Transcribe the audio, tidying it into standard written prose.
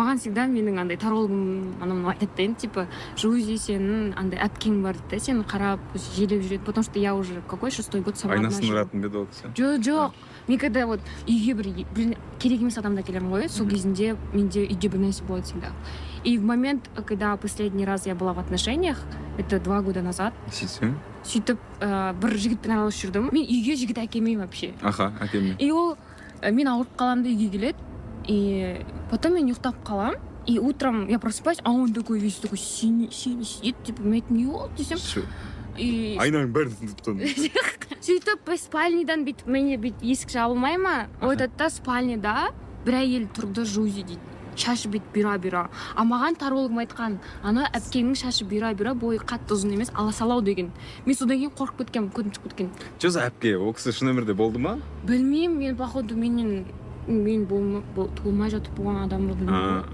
Маған всегда менің андай тарологым, анау мынау айтады да енді, типа, Жузи, сенің андай әпкең бар дейді да, сені қарап, желеп жүреді, потому что я уже какой шестой год сама одна Айнасын живу. ұратын ба еді ол кісі? Жоқ, мен когда вот үйге бір керек емес адамдар келемін ғой, сол кезінде менде үйде бір нәрсе болады всегда. И в момент, когда последний раз я была в отношениях, это 2 года назад, Сөйтсең? сөйтіп бір жігітпен араласып жүрдім. Мен үйге жігіт әкелмеймін вообще. Аха, әкелме. И ол мен ауырып қаламын да, үйге келеді, и потом мен ұйықтап қаламын, и утром я просыпаюсь, а он такой весь такой синий синий сидит, типа. Мен айттым: «Не болды?» — десем, и Айнаның бәрін сындырып тастадым. Сөйтіп спальныйдан бүйтіп, менде бүйтіп есік жабылмай ма, ол айтады да: «Спальныйда бір әйел тұрды, Жузи, — дейді, — шашы бүйтіп бұйра бұйра». А маған тарологым айтқан: «Ана әпкеңнің шашы бұйра бұйра, бойы қатты ұзын емес, аласалау», — деген. Мен содан кейін қорқып кеткенмін, көзім шығып кеткен. Жоқ, әпке, ол кісі шын өмірде болды ма? Білмеймін мен, походу, менен мен туылмай жатып болған адам ба, білмеймін. А.